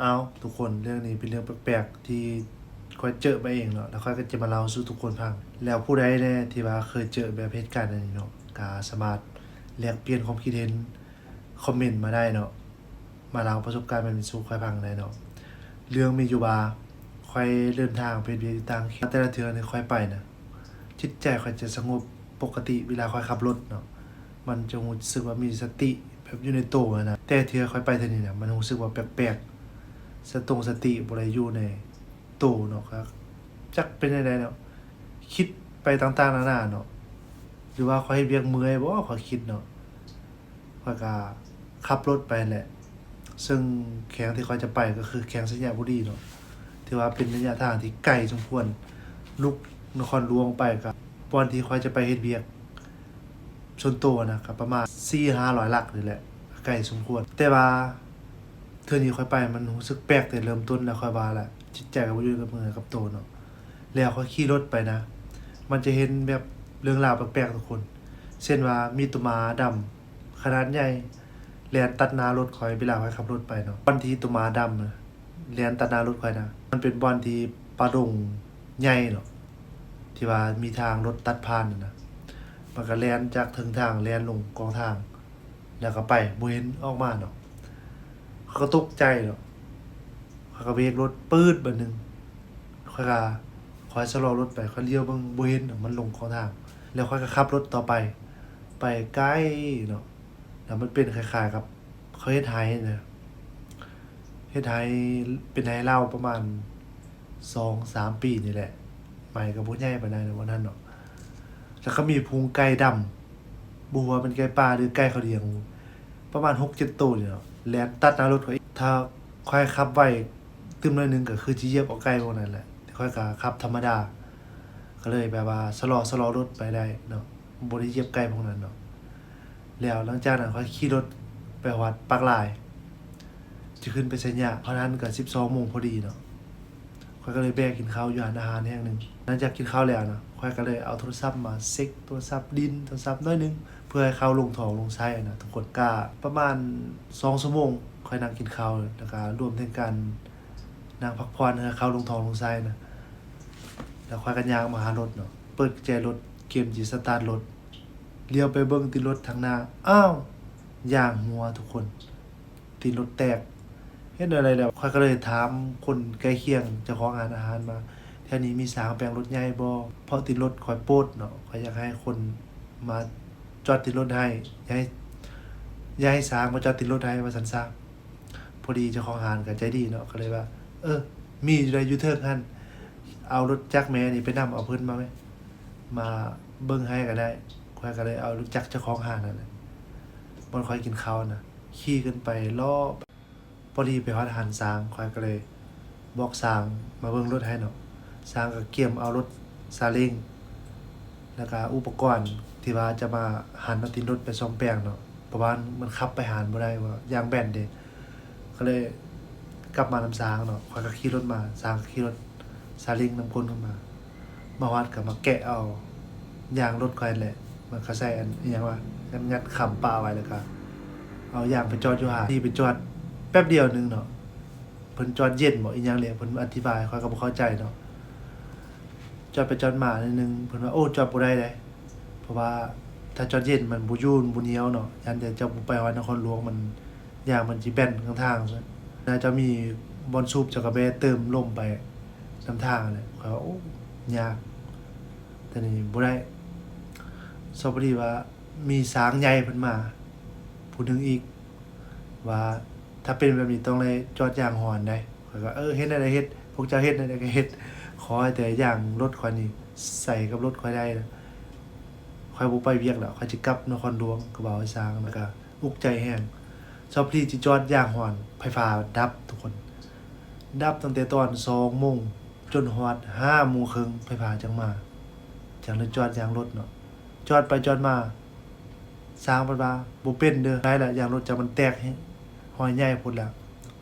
ອ້າວ ທຸກຄົນ ເລື່ອງນີ້ເປັນເລື່ອງແປກໆ ທີ່ຂ້ອຍເຈີມາເອງເນາະ ແລ້ວຂ້ອຍກໍຈະມາເລົ່າສູ່ທຸກຄົນຟັງ. ແລ້ວຜູ້ໃດແດ່ທີ່ວ່າເຄີຍເຈີແບບເຫດການແນວນີ້ເນາະ ກໍສາມາດແລກປ່ຽນຄວາມຄິດເຫັນ ຄອມເມັນມາໄດ້ເນາະ ມາເລົ່າປະສົບການແບບນີ້ສູ່ຂ້ອຍຟັງໄດ້ເນາະ. ເລື່ອງມີຢູ່ວ່າ ຂ້ອຍເດີນທາງໄປເຮັດວຽກຢູ່ຕ່າງແຂວງ ແຕ່ລະເທື່ອທີ່ຂ້ອຍໄປນະ ຈິດໃຈຂ້ອຍຈະສະຫງົບປົກກະຕິເວລາຂ້ອຍຂັບລົດເນາະ ມັນຈະຮູ້ສຶກວ່າມີສະຕິແບບຢູ່ໃນໂຕຫັ້ນນະ. ແຕ່ເທື່ອຂ້ອຍໄປເທື່ອນີ້ນະ ມັນຮູ້ສຶກວ່າແປກໆ ສະຕົງສະຕິບໍ່ໄດ້ຢູ່ໃນໂຕເນາະ ກໍຈັກເປັນຈັ່ງໃດເນາະ ຄິດໄປຕ່າງໆນານາເນາະ ຫຼືວ່າຂ້ອຍເຮັດວຽກເມື່ອຍບໍ ຂ້ອຍຄິດເນາະ. ຂ້ອຍກໍຂັບລົດໄປຫັ້ນແຫຼະ ເຊິ່ງແຂວງທີ່ຂ້ອຍຈະໄປກໍຄືແຂວງໄຊຍະບູລີເນາະ ຖືວ່າເປັນໄລຍະທາງທີ່ໄກສົມຄວນ ລຸກນະຄອນຫຼວງໄປກໍບ່ອນທີ່ຂ້ອຍຈະໄປເຮັດວຽກສ່ວນໂຕນະ ກໍປະມານສີ່ຫ້າຮ້ອຍຫຼັກນີ້ແຫຼະ ໄກສົມຄວນ. ແຕ່ວ່າເທື່ອນີ້ຂ້ອຍໄປມັນຮູ້ສຶກແປກແຕ່ເລີ່ມຕົ້ນແລ້ວ ຂ້ອຍວ່າລະ ຈິດໃຈກໍບໍ່ຢູ່ກັບເນື້ອກັບໂຕເນາະ. ແລ້ວຂ້ອຍຂີ່ລົດໄປນະ ມັນຈະເຫັນແບບເລື່ອງລາວແປກໆ ທຸກຄົນ ເຊັ່ນວ່າມີໂຕໝາດຳ ຂະໜາດໃຫຍ່ ແລ່ນຕັດໜ້າລົດຂ້ອຍເວລາຂ້ອຍຂັບລົດໄປເນາະ. ບ່ອນທີ່ໂຕໝາດຳນະ ແລ່ນຕັດໜ້າລົດຂ້ອຍນະ ມັນເປັນບ່ອນທີ່ປ່າດົງໃຫຍ່ເນາະ ທີ່ວ່າມີທາງລົດຕັດຜ່ານຫັ້ນນະ ມັນກໍແລ່ນຈາກເທິງທາງ ແລ່ນລົງກອງທາງ ແລ້ວກໍໄປ ບໍ່ເຫັນອອກມາເນາະ. ຂ້ອຍກໍຕົກໃຈເນາະ ຂ້ອຍກໍເບຣກລົດປຶດບາດໜຶ່ງ ຂ້ອຍກໍຄ່ອຍຊະລໍລົດໄປ ຂ້ອຍຫຼຽວເບິ່ງບໍ່ເຫັນ ມັນລົງຂອງທາງ ແລ້ວຂ້ອຍກໍຂັບລົດຕໍ່ໄປ ໄປໄກເນາະ. ແລ້ວມັນເປັນຄ້າຍໆກັບເຂົາເຮັດໄຮ່ນະ ເຮັດໄຮ່ ເປັນໄຮ່ລາວປະມານສອງສາມປີນີ້ແຫຼະ ໄມ້ກໍບໍ່ໃຫຍ່ປານໃດນະ ບ່ອນນັ້ນເນາະ. ແລ້ວກໍມີຝູງໄກ່ດຳ ບໍ່ຮູ້ວ່າເປັນໄກ່ປ່າ ຫຼືໄກ່ເຂົາລ້ຽງ ປະມານຫົກເຈັດໂຕນີ້ເນາະ ແລ່ນຕັດໜ້າລົດຂ້ອຍ. ຖ້າຂ້ອຍຂັບໄວຕື່ມໜ້ອຍໜຶ່ງ ກໍຄືຈະຢຽບເອົາໄກ່ພວກນັ້ນແຫຼະ ແຕ່ຂ້ອຍກໍຂັບທຳມະດາ ກໍເລີຍແບບວ່າຊະລໍ ຊະລໍລົດໄປໄດ້ເນາະ ບໍ່ໄດ້ຢຽບໄກ່ພວກນັ້ນເນາະ. ແລ້ວຫຼັງຈາກນັ້ນຂ້ອຍຂີ່ລົດໄປຮອດປາກລາຍ ຈະຂຶ້ນໄປໄຊຍະ ເພາະນັ້ນກໍສິບສອງໂມງພໍດີເນາະ. ຂ້ອຍກໍເລີຍແວະກິນເຂົ້າຢູ່ຮ້ານອາຫານແຫ່ງໜຶ່ງ. ຫຼັງຈາກກິນເຂົ້າແລ້ວນະ ຂ້ອຍກໍເລີຍເອົາໂທລະສັບມາເຊັກໂທລະສັບ ຫຼິ້ນໂທລະສັບໜ້ອຍໜຶ່ງ ເພື່ອໃຫ້ເຂົ້າລົງທ້ອງລົງໄສ້ນະທຸກຄົນ. ກະປະມານສອງຊົ່ວໂມງ ຂ້ອຍນັ່ງກິນເຂົ້າ ແລ້ວກະລວມເຖິງການນັ່ງພັກຜ່ອນ ໃຫ້ເຂົ້າລົງທ້ອງລົງໄສ້ນະ. ແລ້ວຂ້ອຍກໍຍ່າງມາຫາລົດເນາະ ເປີດກຸນແຈລົດ ກຽມຊິສະຕາດລົດ ຫຼຽວໄປເບິ່ງຕິດລົດທາງໜ້າ ອ້າວ ຢາງຮົ່ວທຸກຄົນ ຕິດລົດແຕກ. ເຮັດແນວໃດແລ້ວ ຂ້ອຍກໍເລີຍຖາມຄົນໃກ້ຄຽງ ເຈົ້າຂອງຮ້ານອາຫານວ່າ ແຖວນີ້ມີຊ່າງແປງລົດໃຫຍ່ບໍ່? ເພາະຕິດລົດຂ້ອຍໂປດເນາະ ຂ້ອຍຢາກໃຫ້ຄົນມາຈອດຕິດລົດໃຫ້ ຢ່າໃຫ້ ຢ່າໃຫ້ຊ່າງມາຈອດຕິດລົດໃຫ້ ວ່າຊັ້ນຊະ. ພໍດີເຈົ້າຂອງຮ້ານກໍໃຈດີເນາະ ກໍເລີຍວ່າ ເອີ ມີຢູ່ໃດ ຢູ່ເທິງຫັ້ນ ເອົາລົດຈັກແມ່ນີ້ໄປນຳ ເອົາເພິ່ນມາແມ ມາເບິ່ງໃຫ້ກໍໄດ້. ຂ້ອຍກໍເລີຍເອົາລົດຈັກເຈົ້າຂອງຮ້ານນັ້ນແຫຼະ ບ່ອນຂ້ອຍກິນເຂົ້ານະ ຂີ່ຂຶ້ນໄປເລາະ ພໍດີໄປຮອດຮ້ານຊ່າງ ຂ້ອຍກໍເລີຍບອກຊ່າງມາເບິ່ງລົດໃຫ້ເນາະ. ຊ່າງກໍກຽມເອົາລົດຊາເລັງ ແລ້ວກະອຸປະກອນທີ່ວ່າຈະມາຫັນເອົາຕີນລົດໄປສ້ອມແປງເນາະ ເພາະວ່າມັນຂັບໄປຮ້ານບໍ່ໄດ້ ວ່າຢາງແບນເດ້. ກໍເລີຍກັບມານຳຊ່າງເນາະ ຂ້ອຍກໍຂີ່ລົດມາ ຊ່າງກໍຂີ່ລົດຊາເລັງນຳກົ້ນຂຶ້ນມາ. ມາຮອດກໍມາແກະເອົາຢາງລົດຂ້ອຍແຫຼະ ມັນກໍໃສ່ອັນ ອີຫຍັງວະ ງັດຄຳປະໄວ້ ແລ້ວກໍເອົາຢາງໄປຈອດຢູ່ຫັ້ນ. ຂີ່ໄປຈອດແປັບດຽວໜຶ່ງເນາະ ເພິ່ນຈອດເຢັນບໍ ອີຫຍັງແຫຼະ ເພິ່ນອະທິບາຍ ຂ້ອຍກໍບໍ່ເຂົ້າໃຈເນາະ. ຈອດໄປຈອດມາໜ້ອຍໜຶ່ງ ເພິ່ນວ່າ ໂອ້ ຈອດບໍ່ໄດ້ເດ້ ເພາະວ່າຖ້າຈອດເຢັນມັນບໍ່ຢູ່ ມັນບໍ່ໜຽວເນາະ ຢ້ານແຕ່ເຈົ້າບໍ່ໄປຮອດນະຄອນຫຼວງ ມັນ ຢາງມັນຊິແບນຂ້າງທາງ. ໜ້າຈະມີບ່ອນສູບຈັກກະແບເຕີມລົມໄປນຳທາງຫັ້ນແຫຼະ. ຂ້ອຍວ່າ ໂອ້ ຍາກ ແຕ່ນີ້ບໍ່ໄດ້. ໂຊກດີວ່າມີຊ່າງໃຫຍ່ເພິ່ນມາຜູ້ໜຶ່ງອີກ ວ່າຖ້າເປັນແບບນີ້ຕ້ອງໄດ້ຈອດຢາງຮ່ອນໃດ. ຂ້ອຍກໍ ເອີ ເຮັດແນວໃດເຮັດ ພວກເຈົ້າເຮັດແນວໃດກໍເຮັດ ຂໍໃຫ້ແຕ່ຢາງລົດຂ້ອຍນີ້ໃສ່ກັບລົດຂ້ອຍໄດ້ ຂ້ອຍບໍ່ໄປວຽກແລ້ວ ຂ້ອຍຈະກັບນະຄອນຫຼວງ ກໍເວົ້າໃຫ້ຊ່າງ ແລ້ວກໍອຸກໃຈແຮງ. ຊອບພຣີຈະຈອດຢາງຮ່ອນ ໄຟຟ້າດັບທຸກຄົນ ດັບຕັ້ງແຕ່ຕອນສອງໂມງຈົນຮອດຫ້າໂມງເຄິ່ງ ໄຟຟ້າຈັ່ງມາ ຈັ່ງໄດ້ຈອດຢາງລົດເນາະ. ຈອດໄປຈອດມາ ຊ່າງເພິ່ນວ່າ ບໍ່ເປັນເດີ ໄດ້ລະ ຢາງລົດເຈົ້າມັນແຕກ ຮອຍໃຫຍ່ໂພດແລ້ວ.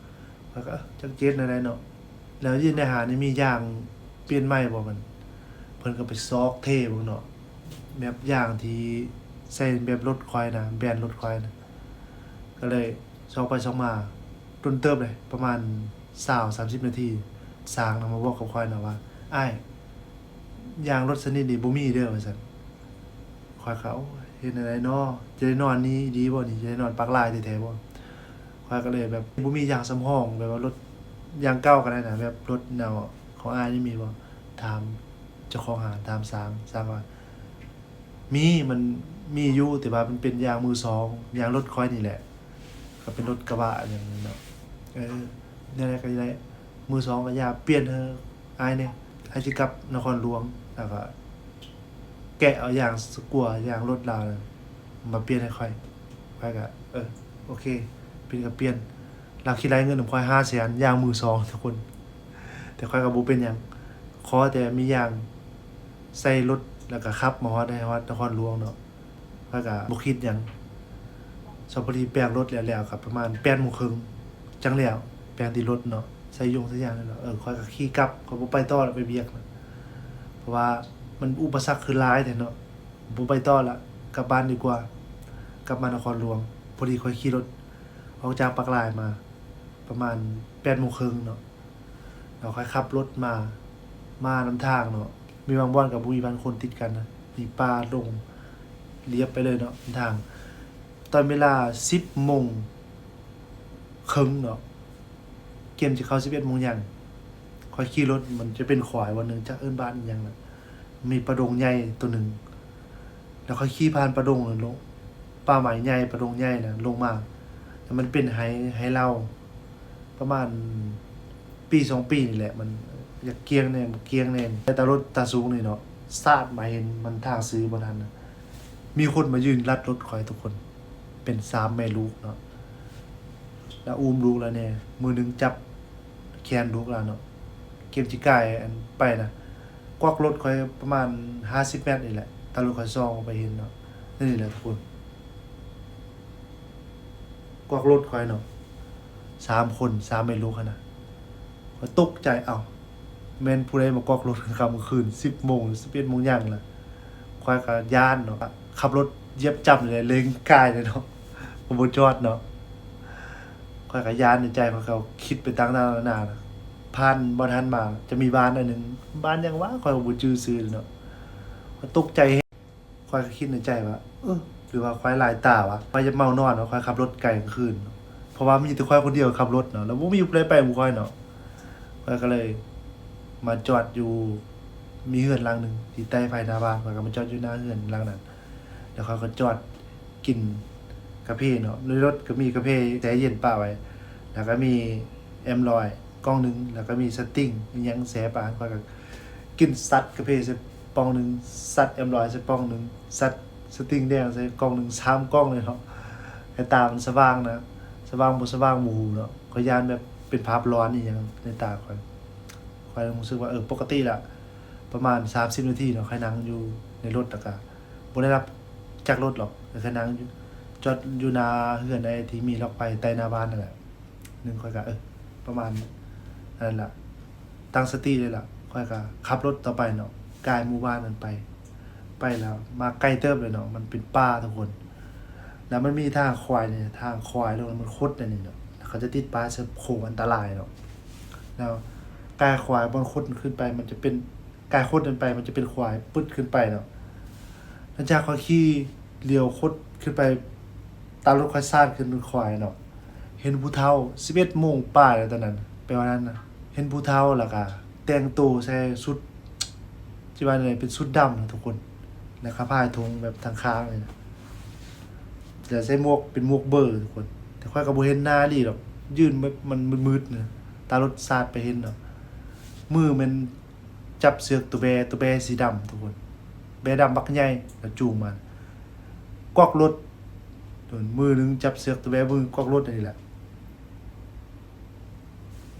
ຂ້ອຍກໍ ເອີ ຈັກຈະເຮັດແນວໃດເນາະ. ແລ້ວຢູ່ໃນຮ້ານນີ້ມີຢາງປ່ຽນໃໝ່ບໍ່? ມັນ ເພິ່ນກໍໄປຊອກເທເບິ່ງເນາະ ແບບຢາງທີ່ໃສ່ແບບລົດຂ້ອຍນະ ແບນລົດຂ້ອຍນະ. ກໍເລີຍຊອກໄປຊອກມາດົນເຕີບເລີຍ ປະມານ ຊາວ ສາມສິບນາທີ ຊ່າງນະມາບອກກັບຂ້ອຍນະວ່າ ອ້າຍ ຢາງລົດຊະນິດນີ້ບໍ່ມີເດີ ວ່າຊັ້ນ. ຂ້ອຍກໍ ໂອ້ຍ ເຮັດແນວໃດນໍ ຈະໄດ້ນອນນີ້ອີ່ຫຼີບໍ່ນີ້ ຈະໄດ້ນອນປາກລາຍແທ້ໆບໍ່. ຂ້ອຍກໍເລີຍແບບ ບໍ່ມີຢາງສຳຮອງ ແບບວ່າລົດຢາງເກົ່າກໍໄດ້ນະ ແບບລົດແນວຂອງອ້າຍນີ້ມີບໍ່ ຖາມເຈົ້າຂອງຮ້ານ ຖາມຊ່າງ ຊ່າງວ່າ ມີ ມັນມີຢູ່ ແຕ່ວ່າມັນເປັນຢາງມືສອງ ຢາງລົດຂ້ອຍນີ້ແຫຼະ ກໍເປັນລົດກະບະຫຍັງນີ້ເນາະ. ເອີ ແນວໃດກໍໄດ້ ມືສອງກໍຢ່າ ປ່ຽນໃຫ້ອ້າຍແດ່ ອ້າຍຊິກັບນະຄອນຫຼວງ ແລ້ວກໍແກະເອົາຢາງສະກົວ ຢາງລົດລາວນັ້ນມາປ່ຽນໃຫ້ຂ້ອຍ. ຂ້ອຍກໍ ເອີ ໂອເຄ ປ່ຽນກໍປ່ຽນ. ລາວຄິດໄລ່ເງິນນຳຂ້ອຍຫ້າແສນ ຢາງມືສອງທຸກຄົນ ແຕ່ຂ້ອຍກໍບໍ່ເປັນຫຍັງ ຂໍແຕ່ມີຢາງໃສ່ລົດ ແລ້ວກໍຂັບມາຮອດ ໃຫ້ຮອດນະຄອນຫຼວງເນາະ. ຂ້ອຍກໍບໍ່ຄິດຫຍັງ ສອບພໍດີແປງລົດແລ້ວໆ ກໍປະມານແປດໂມງເຄິ່ງຈັ່ງແລ້ວ ແປງທີ່ລົດເນາະ ໃສ່ຢົງໃສ່ຢາງແລ້ວ ເອີ ຂ້ອຍກໍຂີ່ກັບ ຂ້ອຍບໍ່ໄປຕໍ່ລະ ໄປວຽກນະ ເພາະວ່າມັນອຸປະສັກຄືຫຼາຍແທ້ເນາະ ບໍ່ໄປຕໍ່ລະ ກັບບ້ານດີກວ່າ ກັບມານະຄອນຫຼວງ. ພໍດີຂ້ອຍຂີ່ລົດອອກຈາກປາກລາຍມາ ປະມານແປດໂມງເຄິ່ງເນາະ ແລ້ວຂ້ອຍຂັບລົດມາ ມານຳທາງເນາະ ມີບາງບ່ອນກໍບໍ່ມີບ້ານຄົນຕິດກັນນະ ມີປ່າດົງລຽບໄປເລີຍເນາະ ນຳທາງ. ຕອນເວລາສິບໂມງເຄິ່ງເນາະ ກຽມຈະເຂົ້າສິບເອັດໂມງຫຍັງ ຂ້ອຍຂີ່ລົດ ມັນຈະເປັນຄວາຍບ່ອນໜຶ່ງ ຈັກເອີ້ນບ້ານອີ່ຫຍັງລະ ມີປາດົງໃຫຍ່ໂຕໜຶ່ງ ແລ້ວຂ້ອຍຂີ່ຜ່ານປາດົງນັ້ນລົງ ປ່າໄມ້ໃຫຍ່ ປາດົງໃຫຍ່ນະ ລົງມາ ແລ້ວມັນເປັນໄຮ່ ໄຮ່ເຫຼົ້າ ປະມານປີສອງປີນີ້ແຫຼະ ມັນຢາກກ້ຽງແດ່ ບໍ່ກ້ຽງແດ່ ແຕ່ຕາລົດຕາສູງນີ້ເນາະ ສາດມາເຫັນມັນທາງຊື່ບໍ່ທັນນະ ມີຄົນມາຢືນລັດລົດຂ້ອຍທຸກຄົນ ເປັນສາມແມ່ລູກເນາະ ແລ້ວອຸ້ມລູກລະແດ່ ມືໜຶ່ງຈັບແຂນລູກລະເນາະ ກຽມຊິກາຍອັນໄປນະ ກວັກລົດຂ້ອຍປະມານຫ້າສິບແມັດນີ້ແຫຼະ ຕາລົດຂ້ອຍສ່ອງອອກໄປເຫັນເນາະ ນີ້ແຫຼະທຸກຄົນ ກວັກລົດຂ້ອຍເນາະ ສາມຄົນ ສາມແມ່ລູກຫັ້ນນະ ຂ້ອຍຕົກໃຈ ເອົ້າ ແມ່ນຜູ້ໃດມາກວັກລົດກາງຄ່ຳກາງຄືນ ສິບໂມງ ສິບເອັດໂມງຫຍັງລະ ຂ້ອຍກໍຢ້ານເນາະ ຂັບລົດຢຽບຈ້ຳເລີຍ ເລັ່ງກາຍເລີຍເນາະ ກໍບໍ່ຈອດເນາະ. ຂ້ອຍກໍຢ້ານໃນໃຈ ຂ້ອຍກໍຄິດໄປຕ່າງໆນານານະ ຜ່ານບໍ່ທັນມາ ຈະມີບ້ານອັນໜຶ່ງ ບ້ານຫຍັງຫວາ ຂ້ອຍກໍບໍ່ຈື່ຊື່ເລີຍເນາະ ຂ້ອຍຕົກໃຈແຮງ ຂ້ອຍກໍຄິດໃນໃຈວ່າ ເອີ ຫຼືວ່າຄວາຍຫຼາຍຕາຫວາ ຂ້ອຍຢາກເມົານອນເນາະ ຂ້ອຍຂັບລົດກາງຄືນ ເພາະວ່າມີແຕ່ຂ້ອຍຄົນດຽວຂັບລົດເນາະ ແລ້ວບໍ່ມີຜູ້ໃດໄປນຳຂ້ອຍເນາະ ຂ້ອຍກໍເລີຍມາຈອດຢູ່ ມີເຮືອນຫຼັງໜຶ່ງທີ່ໃຕ້ໄຟໜ້າບ້ານ ຂ້ອຍກໍມາຈອດຢູ່ໜ້າເຮືອນຫຼັງນັ້ນ ແລ້ວຂ້ອຍກໍຈອດ ກິນກາເຟເນາະ ໃນລົດກໍມີກາເຟແຊ່ເຢັນປະໄວ້ ແລ້ວກໍມີເອັມຮ້ອຍກ່ອງໜຶ່ງ ແລ້ວກໍມີສະຕິງອີ່ຫຍັງແຊ່ປະ ຂ້ອຍກໍກິນຊັດກາເຟໃສ່ປ່ອງໜຶ່ງ ຊັດເອັມຮ້ອຍໃສ່ປ່ອງໜຶ່ງ ຊັດສະຕິງແດງໃສ່ກ່ອງໜຶ່ງ ສາມກ່ອງເລີຍເນາະ ໃຫ້ຕາມັນສະຫວ່າງນະ ສະຫວ່າງບໍ່ສະຫວ່າງບໍ່ຮູ້ເນາະ ຂ້ອຍຢ້ານແບບເປັນພາບຫຼອນອີ່ຫຍັງໃນຕາຂ້ອຍ ຂ້ອຍຮູ້ສຶກວ່າ ເອີ ປົກກະຕິລະ ປະມານສາມສິບນາທີເນາະ ຂ້ອຍນັ່ງຢູ່ໃນລົດ ແລ້ວກະ ບໍ່ໄດ້ລັບຈາກລົດຫຼອກ ກໍຄືນັ່ງຢູ່ ຈອດຢູ່ໜ້າເຮືອນໄອ້ທີ່ມີລັອກໄຟໃຕ້ໜ້າບ້ານນັ້ນແຫຼະ ໜຶ່ງຂ້ອຍກໍ ເອີ ປະມານນັ້ນລະ ຕັ້ງສະຕິເລີຍລະ ຂ້ອຍກໍຂັບລົດຕໍ່ໄປເນາະ ກາຍໝູ່ບ້ານນັ້ນໄປ ໄປແລ້ວມາໄກເຕີບເລີຍເນາະ ມັນເປັນປ່າທຸກຄົນ ແລ້ວມັນມີທາງຄວາຍນີ້ ທາງຄວາຍລົງ ມັນຄົດອັນນີ້ເນາະ ເຂົາຈະຕິດປ້າຍໃສ່ໂຄ້ງອັນຕະລາຍເນາະ ແລ້ວກາຍຄວາຍບ່ອນຄົດຂຶ້ນໄປ ມັນຈະເປັນ ກາຍຄົດນັ້ນໄປ ມັນຈະເປັນຄວາຍປຶດຂຶ້ນໄປເນາະ ຫຼັງຈາກຂ້ອຍຂີ່ລ້ຽວຄົດຂຶ້ນໄປ ຕາລົດຂ້ອຍສາດຂຶ້ນເປັນຄວາຍເນາະ ເຫັນຜູ້ເຖົ້າ ສິບເອັດໂມງປາຍແລ້ວຕອນນັ້ນ ແປວ່ານັ້ນນະ ເຫັນຜູ້ເຖົ້າ ແລ້ວກະແຕ່ງໂຕໃສ່ຊຸດ ຊິວ່າແນວໃດ ເປັນຊຸດດຳນະທຸກຄົນ ແລ້ວກະພາຍຖົງແບບທາງຂ້າງນີ້ນະ ແລ້ວໃສ່ໝວກ ເປັນໝວກເບີທຸກຄົນ ແຕ່ຂ້ອຍກໍບໍ່ເຫັນໜ້າອີ່ຫຼີດອກ ຢືນແບບມັນມືດໆນະ ຕາລົດສາດໄປເຫັນເນາະ ມືແມ່ນ ຈັບເຊືອກຕົວແບ ຕົວແບສີດຳທຸກຄົນ ແບດຳບັກໃຫຍ່ ແລ້ວຈູງມາ ກວັກລົດ ໂດນ ມືໜຶ່ງຈັບເຊືອກຕົວແບ ມືໜຶ່ງກວັກລົດ ອັນນີ້ແຫຼະ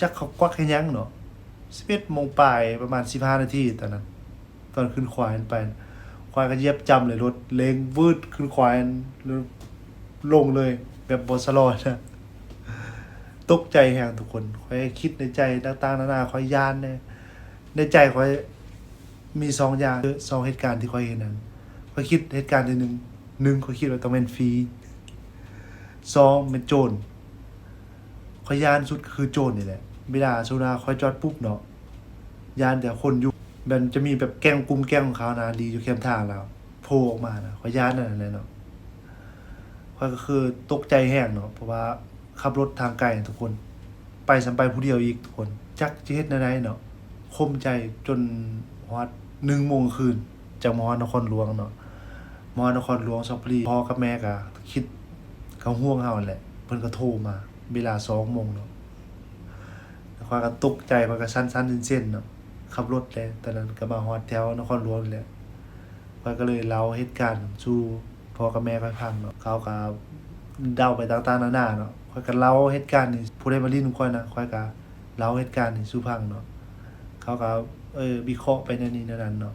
ຈັກເຂົາກວັກເຮັດຫຍັງເນາະ ສິບເອັດໂມງປາຍ ປະມານສິບຫ້ານາທີຕອນນັ້ນ ຕອນຂຶ້ນຄວາຍນັ້ນໄປ ຄວາຍກໍຢຽບຈ້ຳເລີຍ ລົດເລັ່ງວືດຂຶ້ນຄວາຍນັ້ນ ລົງເລີຍ ແບບບໍ່ຊະລໍນະ ຕົກໃຈແຮງທຸກຄົນ ຂ້ອຍຄິດໃນໃຈຕ່າງໆນານາ ຂ້ອຍຢ້ານແດ່ ໃນໃຈຂ້ອຍມີສອງຢ່າງ ສອງເຫດການທີ່ຂ້ອຍເຫັນນັ້ນ ຂ້ອຍຄິດເຫດການທີໜຶ່ງ ໜຶ່ງ ຂ້ອຍຄິດວ່າຕ້ອງແມ່ນຜີ ສອງ ແມ່ນໂຈນ ຂ້ອຍຢ້ານສຸດຄືໂຈນນີ້ແຫຼະ ເວລາສົມມຸດວ່າຂ້ອຍຈອດປຸບເນາະ ຢ້ານແຕ່ຄົນຢູ່ ແບບຈະມີແບບແກ້ງກຸ່ມແກ້ງຂອງເຂົານະ ລີ້ຢູ່ແຄມທາງແລ້ວໂຜ່ອອກມານະ ຂ້ອຍຢ້ານອັນນັ້ນແຫຼະເນາະ. ຂ້ອຍກໍຄືຕົກໃຈແຮງເນາະ ເພາະວ່າຂັບລົດທາງໄກທຸກຄົນ ໄປສ່ຳໄປຜູ້ດຽວອີກທຸກຄົນ ຈັກຊິເຮັດແນວໃດເນາະ. ຂົ່ມໃຈຈົນຮອດໜຶ່ງໂມງຄືນ ຈັ່ງມາຮອດນະຄອນຫຼວງເນາະ. ມາຮອດນະຄອນຫຼວງຊອບບຸຣີ ພໍ່ກັບແມ່ກໍຄິດ ກໍຫ່ວງເຮົາຫັ້ນແຫຼະ ເພິ່ນກໍໂທມາເວລາສອງໂມງເນາະ. ຂ້ອຍກໍຕົກໃຈ ຂ້ອຍກໍສັ່ນໆເຊັນໆເນາະ ຂັບລົດແຫຼະ. ຕອນນັ້ນກໍມາຮອດແຖວນະຄອນຫຼວງນີ້ແຫຼະ ຂ້ອຍກໍເລີຍເລົ່າເຫດການສູ່ພໍ່ກັບແມ່ຂ້ອຍຟັງເນາະ. ເຂົາກໍເດົາໄປຕ່າງໆນານາເນາະ. ຂ້ອຍກໍເລົ່າເຫດການນີ້ ຜູ້ໃດມາຫຼິ້ນນຳຂ້ອຍນະ ຂ້ອຍກໍເລົ່າເຫດການນີ້ສູ່ຟັງເນາະ. ເຂົາກໍ ເອີ ວິເຄາະໄປແນວນີ້ແນວນັ້ນເນາະ.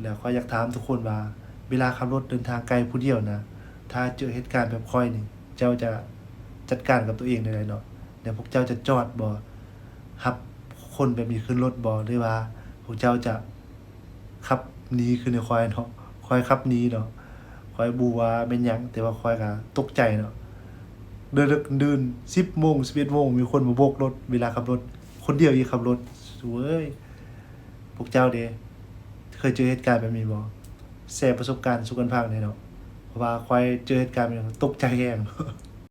ແລ້ວຂ້ອຍຢາກຖາມທຸກຄົນວ່າ ເວລາຂັບລົດເດີນທາງໄກຜູ້ດຽວນະ ຖ້າເຈີເຫດການແບບຂ້ອຍນີ້ ເຈົ້າຈະຈັດການກັບຕົວເອງແນວໃດເນາະ? ແລ້ວພວກເຈົ້າຈະຈອດບໍ່? ຮັບຄົນແບບນີ້ຂຶ້ນລົດບໍ່? ຫຼືວ່າພວກເຈົ້າຈະຂັບໜີຄືນໃນຂ້ອຍເນາະ? ຂ້ອຍຂັບໜີເນາະ. ຂ້ອຍບໍ່ຮູ້ວ່າແມ່ນຫຍັງ ແຕ່ວ່າຂ້ອຍກໍຕົກໃຈເນາະ. ເດິກໆດື່ນ ສິບໂມງ ສິບເອັດໂມງ ມີຄົນມາໂບກລົດ ເວລາຂັບລົດ ຄົນດຽວອີກຂັບລົດ. ໂອ້ຍ ພວກເຈົ້າເດ ເຄີຍເຈີເຫດການແບບນີ້ບໍ່? ແຊປະສົບການສູ່ກັນຟັງແດ່ເນາະ ເພາະວ່າຂ້ອຍເຈີເຫດການແບບນີ້ ຕົກໃຈແຮງ.